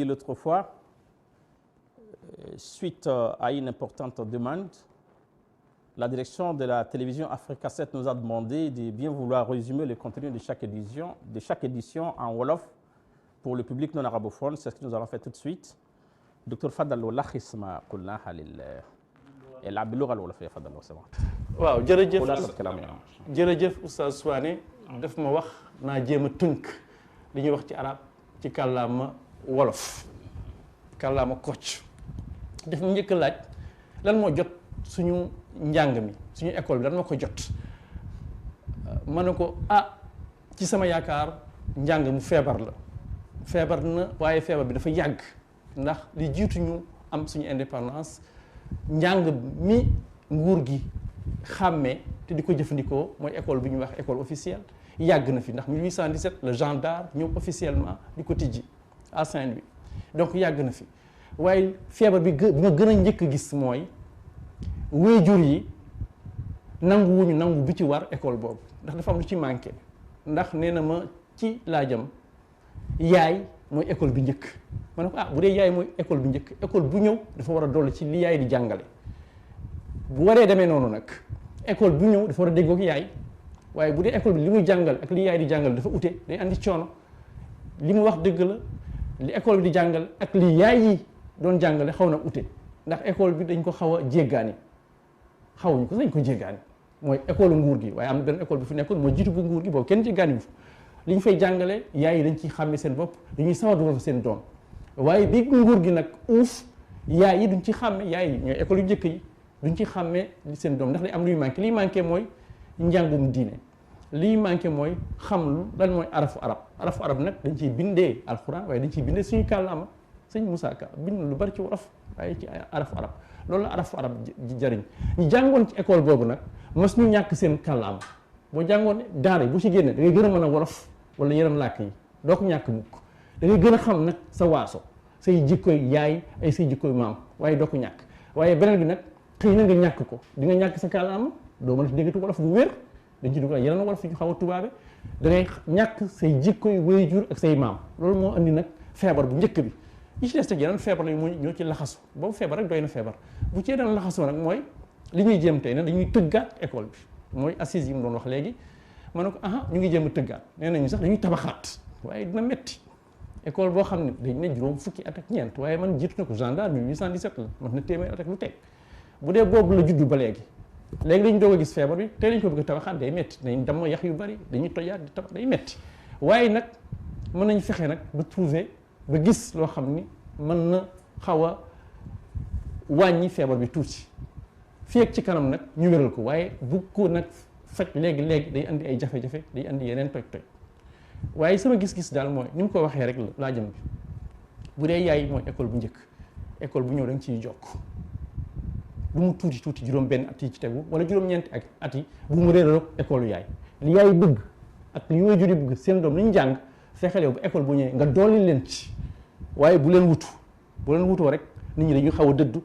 l'autre fois, suite à une importante demande, la direction de la télévision Africa 7 nous a demandé de bien vouloir résumer le contenu de chaque édition en Wolof pour le public non arabophone. C'est ce que nous allons faire tout de suite. Dr Fadal walax isma qulnaha lil باللغة الولفية فضل لو سمحت. waaw jërëjëf Oustaz Souané daf ma wax naa jéem a tënk li ñuy wax ci arab ci kàllaama wolof kàllaama kocc daf mu njëkk laaj lan moo jot suñu njàng mi suñu école bi lan moo ko jot ma ne ko ci sama yaakaar njàng mu feebar la feebar na waaye feebar bi dafa yàgg ndax li jiitu ñu am suñu indépendance njàng mi nguur gi xàmmee te di ko jëfandikoo mooy école bi ñuy wax école officielle yàgg na fi ndax 1817 le gendarme ñëw officiellement di ko tijji à Saint-Louis donc yàgg na fi waaye feebar bi ma gën a njëkk a gis mooy waajur yi nangu bi ci war école boobu ndax dafa am lu ci manqué ndax nee na ma ci laajam yaay mooy école bi njëkk ma ne ko bu dee yaay mooy école bi njëkk école bu ñëw dafa war a dolli ci li yaay di jàngale bu waree demee noonu nag école bu ñëw dafa war a déggoo ak yaay waaye bu dee école bi li muy jàngal ak li yaay di jàngal dafa ute day andi coono li mu wax dëgg la li école bi di jàngal ak li yaay yi doon jàngale xaw na ute ndax école bi dañ ko xaw a jéggaani xawuñu ko dañ ko jéggaani mooy école nguur gi waaye am na benn école bi fi nekkoon mooy jiitu bu nguur gi boobu kenn jéggaani wu li ñu fay jàngale yaay yi dañ ciy xàmme seen bopp dañuy sawar dugal fa seen doom waaye bi nguur gi nag uuf yaay yi duñ ci xàmme yaay yi ñooy école yu njëkk yi duñ ci xàmmee li seen doom ndax day am luy manqué liy manqué mooy njàngum diine liy manqué mooy xam lan mooy arafu arab nag dañ ciy bindee alxuraan waaye dañ ciy bindee suñu kàllaama sëñ Moussa Ka bind lu bari ci wolof waaye ci arafu arab loolu la arafu arab jariñ ñu jàngoon ci école boobu nag mos ñu ñàkk seen kàllaama boo jàngoon daara yi bu ci génne da ngay gën a mën a wolof wala yeneen làkk yi doo ko ñàkk mukk da ngay gën a xam nag sa waaso say jikkoy yaay ay say jikkoy maam waaye doo ko ñàkk waaye beneen bi nag xëy na nga ñàkk ko di nga ñàkk sa kàllaama doo mën a déggatu wolof bu wér dañ ci dugal yeneen wolof yu xaw a tubaabe da ngay ñàkk say jikkoy waajur ak say maam loolu moo andi nag feebar bu njëkk bi yi ci des nag yeneen feebar la ñoo ci laxasu boobu feebar rek doy na feebar bu ci yeneen laxasoo nag mooy li ñuy jéem tey nag dañuy tëggaat école bi mooy assise yi mu doon wax léegi ma ne ko ñu ngi jéem a tëggaat nee nañu sax dañuy tabaxaat waaye dina metti école boo xam ne dañ ne juróom fukki at ak ñeent waaye man jiitu na ko gendarme 1817 la man na téeméer at ak lu teg bu dee boobu la juddu ba léegi dañu doog a gis feebar bi tey lañ ko bëgg a tabaxaat day metti dañ damm yax yu bari dañuy tojaat di tabax day metti waaye nag mën nañu fexe nag ba trouver ba gis loo xam ni mën na xaw a wàññi feebar bi tuuti fii ak ci kanam nag ñu wéral ko waaye bu ko nag faj léegi day andi ay jafe-jafe day andi yeneen toj-toj waaye sama gis-gis daal mooy ni mu ko waxee rek laa jëm bi bu dee yaay mooy école bu njëkk école bu ñëw da nga ciy jokk lu mu tuuti juróom benn at yi ci tegu wala juróom-ñeenti ak at yi bu mu réeraloo école yaay li yaay bëgg ak li waajur yi bëgg seen doom li ñu jàng fexeel yow bu école bu ñëwee nga dolli leen ci waaye bu leen wutoo rek nit ñi dañuy xaw a dëddu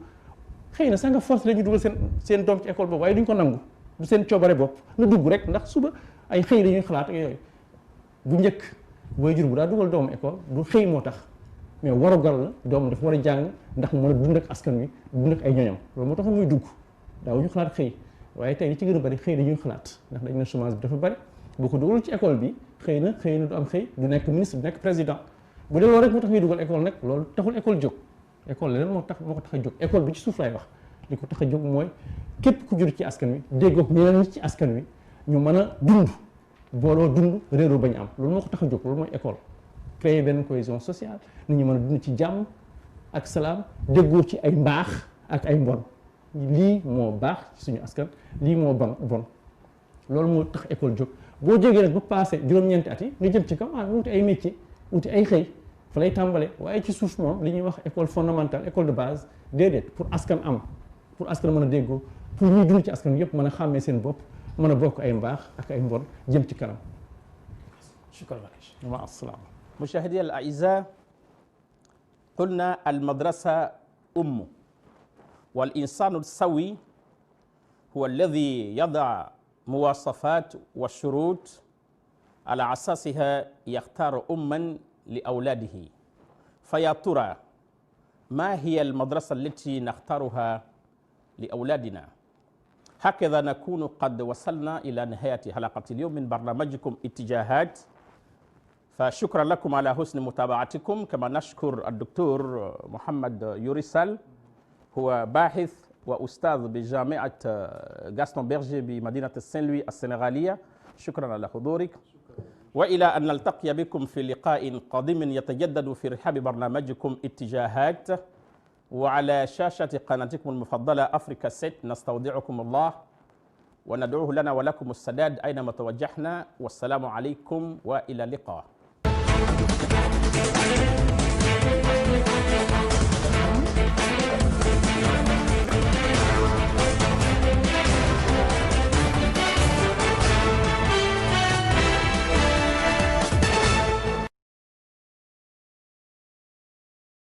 xëy na sax nga force la ñu dugal seen doom ci école boobu waaye duñ ko nangu du seen coobare bopp na dugg rek ndax suba ay xëy dañuy xalaat ak yooyu bu njëkk waajur bu daa dugal doomu école du xëy moo tax mais warugar la doom dafa war a jàng ndax mu mën a dund ak askan wi dund ak ay ñoñam loolu moo tax muy dugg daaw ñu xalaat xëy waaye tey li ci gën a bari xëy dañuy xalaat ndax dañ ne chômage bi dafa bari boo ko dugalul ci école bi xëy na du am xëy du nekk ministre du nekk président bu dee loolu rek moo tax ñuy dugal école nag loolu taxul école jóg école leneen moo ko tax a jóg école bi ci suuf lay wax li ko tax a jóg mooy képp ku jur ci askan wi déggoog ñeneen ñi ci askan wi ñu mën a dund booloo dund réeroo bañ am loolu moo ko tax a jóg loolu mooy école créer benn cohésion sociale nit ñi mën a dund ci jàmm ak salaam déggoo ci ay mbaax ak ay mbon lii moo baax ci suñu askan lii moo bon loolu moo tax école jóg boo jógee nag bu passé juróom-ñeenti at yi nga jëm ci kaw wuti ay métier wuti ay xëy fa lay tàmbale waaye ci suuf moom li ñuy wax école fondamentale école de base déedéet pour askan mën a déggoo pour ñuy dund ci askan yëpp mën a xàmmee seen bopp mën a bokk ay mbaax ak ay mbon jëm ci kanam. shukran lak. مع السلامة. مشاهدي الأعزاء، قلنا المدرسة والإنسان السوي هو الذي يضع مواصفات والشروط على أساسها يختار لأولاده. فيا ترى ما هي المدرسة التي نختارها لأولادنا؟ هكذا نكون قد وصلنا إلى نهاية حلقة اليوم من برنامجكم اتجاهات. فشكرا لكم على حسن متابعتكم. كما نشكر الدكتور محمد يوريسال، هو باحث وأستاذ بجامعة غاستون بيرجي بمدينة سان لوي السنغالية. شكرا على حضورك، وإلى أن نلتقي بكم في لقاء قادم يتجدد في رحاب برنامجكم اتجاهات، وعلى شاشة قناتكم المفضلة أفريكا 7. نستودعكم الله وندعوه لنا ولكم السداد أينما توجهنا، والسلام عليكم وإلى اللقاء.